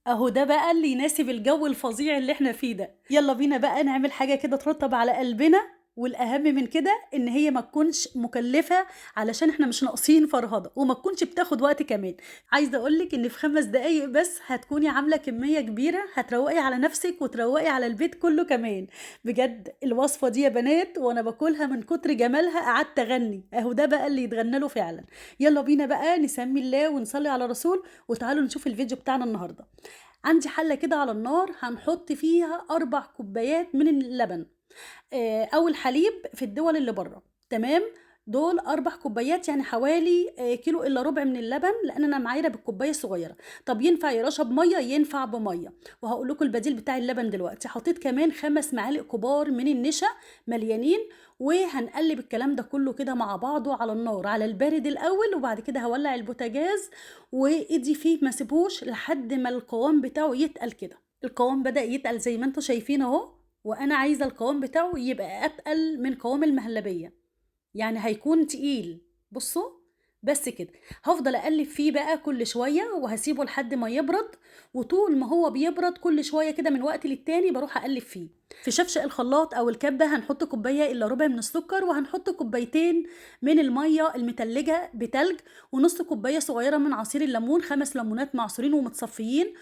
اهو ده بقى اللي يناسب الجو الفظيع اللي احنا فيه ده. يلا بينا بقى نعمل حاجة كده ترطب على قلبنا، والاهم من كده ان هي ما تكونش مكلفة علشان احنا مش ناقصين فرهضه، وما تكونش بتاخد وقت كمان. عايزه اقولك ان في 5 دقايق بس هتكوني عامله كمية كبيرة، هتروقي على نفسك وتروقي على البيت كله كمان. بجد الوصفة دي يا بنات وانا باكلها من كتر جمالها قعدت اغني. اهو ده بقى اللي يتغنى له فعلا. يلا بينا بقى نسمي الله ونصلي على رسول، وتعالوا نشوف الفيديو بتاعنا النهارده. عندي حله كده على النار هنحط فيها 4 كوبايات من اللبن او الحليب في الدول اللي بره، تمام؟ دول 4 كوبايات يعني حوالي كيلو الا ربع من اللبن، لان انا معايره بالكوبايه الصغيرة. طب ينفع يا رشا بميه؟ ينفع بميه، وهقول لكم البديل بتاع اللبن دلوقتي. حطيت كمان 5 معالق كبار من النشا مليانين، وهنقلب الكلام ده كله كده مع بعضه على النار على البارد الاول، وبعد كده هولع البوتاجاز وايدي فيه ما سيبوش لحد ما القوام بتاعه يتقل كده. القوام بدأ يتقل زي ما انتم شايفين اهو، وانا عايزه القوام بتاعه يبقى اتقل من قوام المهلبيه، يعني هيكون تقيل. بصوا بس كده هفضل اقلب فيه بقى كل شوية، وهسيبه لحد ما يبرد. وطول ما هو بيبرد كل شوية كده من وقت للتاني بروح اقلب فيه. في شفشق الخلاط او الكبه هنحط كوباية الا ربع من السكر، وهنحط 2 كوباية من المية المتلجه بتلج، ونص كوباية صغيرة من عصير الليمون، 5 ليمونات معصورين ومتصفيين،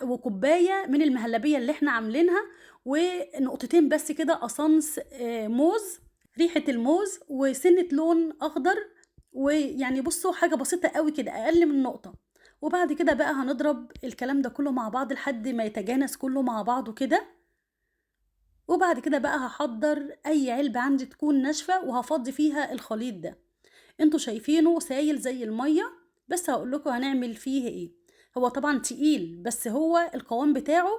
وكوبايه من المهلبيه اللي احنا عاملينها، ونقطتين بس كده قصنص موز، ريحه الموز، وسنة لون اخضر، ويعني بصوا حاجة بسيطة قوي كده اقل من نقطة. وبعد كده بقى هنضرب الكلام ده كله مع بعض لحد ما يتجانس كله مع بعضه كده. وبعد كده بقى هحضر اي علبة عندي تكون ناشفة وهفضي فيها الخليط ده. انتوا شايفينه سايل زي المية، بس هقول لكم هنعمل فيه ايه. هو طبعا تقيل بس هو القوام بتاعه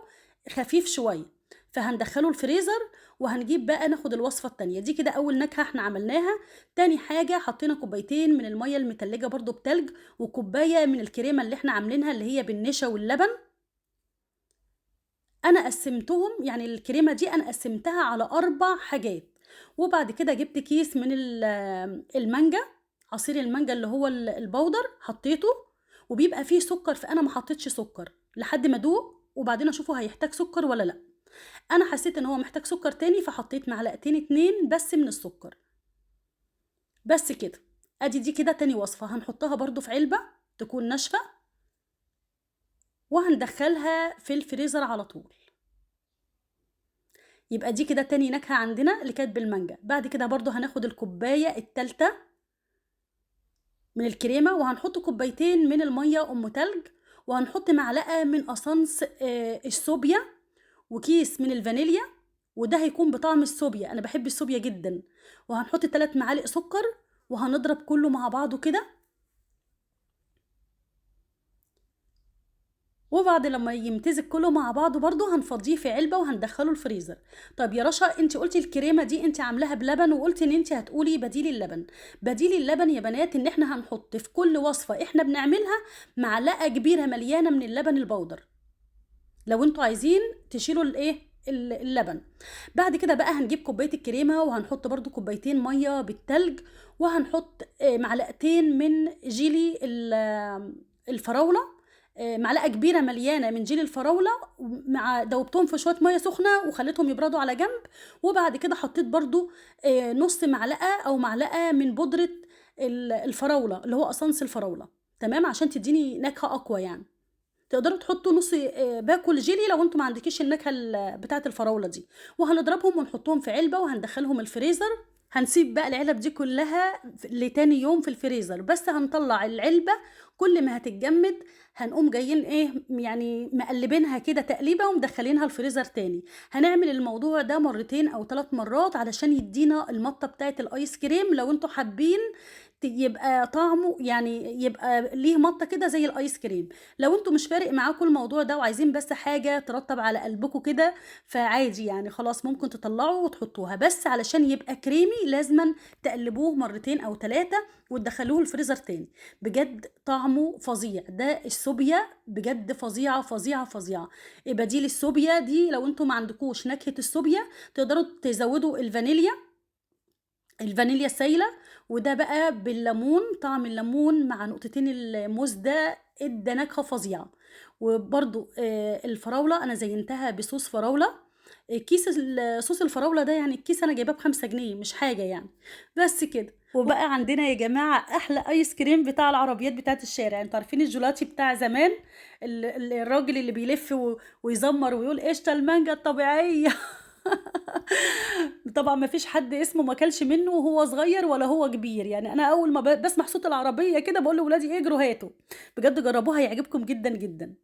خفيف شوية، فهندخله الفريزر. وهنجيب بقى ناخد الوصفة التانية دي كده. اول نكهة احنا عملناها. تاني حاجة حطينا 2 كوباية من المية المتلجة برضو بتلج، وكوباية من الكريمة اللي احنا عاملينها اللي هي بالنشا واللبن. انا قسمتهم، يعني الكريمة دي انا قسمتها على 4 حاجات. وبعد كده جبت كيس من المانجا، عصير المانجا اللي هو البودر، حطيته، وبيبقى فيه سكر فانا ما حطيتش سكر لحد ما ادوق وبعدين اشوفه هيحتاج سكر ولا لا. انا حسيت ان هو محتاج سكر تاني فحطيت 2 معلقتين بس من السكر بس كده. ادي دي كده تاني وصفة هنحطها برضو في علبة تكون ناشفة، وهندخلها في الفريزر على طول. يبقى دي كده تاني نكهة عندنا اللي كانت بالمانجا. بعد كده برضو هناخد الكوباية التالتة من الكريمة، وهنحط 2 كوباية من المية ام تلج، وهنحط معلقة من قصنص الصوبيا، وكيس من الفانيليا، وده هيكون بطعم الصوبيا، انا بحب الصوبيا جدا. وهنحط 3 معالق سكر، وهنضرب كله مع بعضه كده. وبعد لما يمتزج كله مع بعضه برضو هنفضيه في علبة وهندخله الفريزر. طب يا رشا انت قلتي الكريمة دي انت عاملاها بلبن، وقلتي ان انت هتقولي بديل اللبن. بديل اللبن يا بنات ان احنا هنحط في كل وصفة احنا بنعملها معلقة كبيرة مليانة من اللبن البودر، لو انتوا عايزين تشيلوا الايه اللبن. بعد كده بقى هنجيب كوباية الكريمة، وهنحط برضو 2 كوباية مية بالتلج، وهنحط 2 معلقة من جيلي الفراوله، معلقه كبيرة مليانة من جيلي الفراوله، مع دوبتهم في شوية مية سخنة وخليتهم يبردوا على جنب. وبعد كده حطيت برضو نص معلقه او معلقه من بودره الفراوله اللي هو قصنص الفراوله، تمام، عشان تديني نكهة اقوى. يعني تقدروا تحطوا نص باكل جيلي لو انتوا ما عندكيش النكهة بتاعه الفراوله دي. وهنضربهم ونحطهم في علبة وهندخلهم الفريزر. هنسيب بقى العلب دي كلها لتاني يوم في الفريزر، بس هنطلع العلبة كل ما هتتجمد هنقوم جايين ايه يعني مقلبينها كده تقليبه ومدخلينها الفريزر تاني. هنعمل الموضوع ده 2 او 3 مرات علشان يدينا المطه بتاعه الايس كريم. لو انتوا حابين يبقى طعمه يعني يبقى ليه مطه كده زي الايس كريم. لو انتوا مش فارق معاكم الموضوع ده وعايزين بس حاجة ترطب على قلبكم كده فعادي يعني خلاص ممكن تطلعوا وتحطوها، بس علشان يبقى كريمي لازما تقلبوه 2 او 3 وتدخلوه الفريزر تاني. بجد طعمه فظيع، ده السوبيا بجد فظيعة فظيعة فظيعة. بديل السوبيا دي لو انتوا ما عندكوش نكهة السوبيا تقدروا تزودوا الفانيليا، الفانيليا السايله، وده بقى بالليمون، طعم الليمون مع نقطتين الموز ده ادى نكهة فظيعة. وبرده الفراوله انا زينتها بصوص فراوله، كيس صوص الفراوله ده يعني الكيس انا جايباه ب5 جنيه، مش حاجة يعني، بس كده. وبقى عندنا يا جماعة احلى ايس كريم بتاع العربيات بتاعت الشارع. انتوا عارفين الجولاتي بتاع زمان، الراجل اللي بيلف ويزمر ويقول قشطه المانجا الطبيعية. طبعا ما فيش حد اسمه ما كلش منه وهو صغير ولا هو كبير، يعني انا اول ما بسمع صوت العربية كده بقول لاولادي اجروا هاتوا، بجد جربوها هيعجبكم جدا جدا.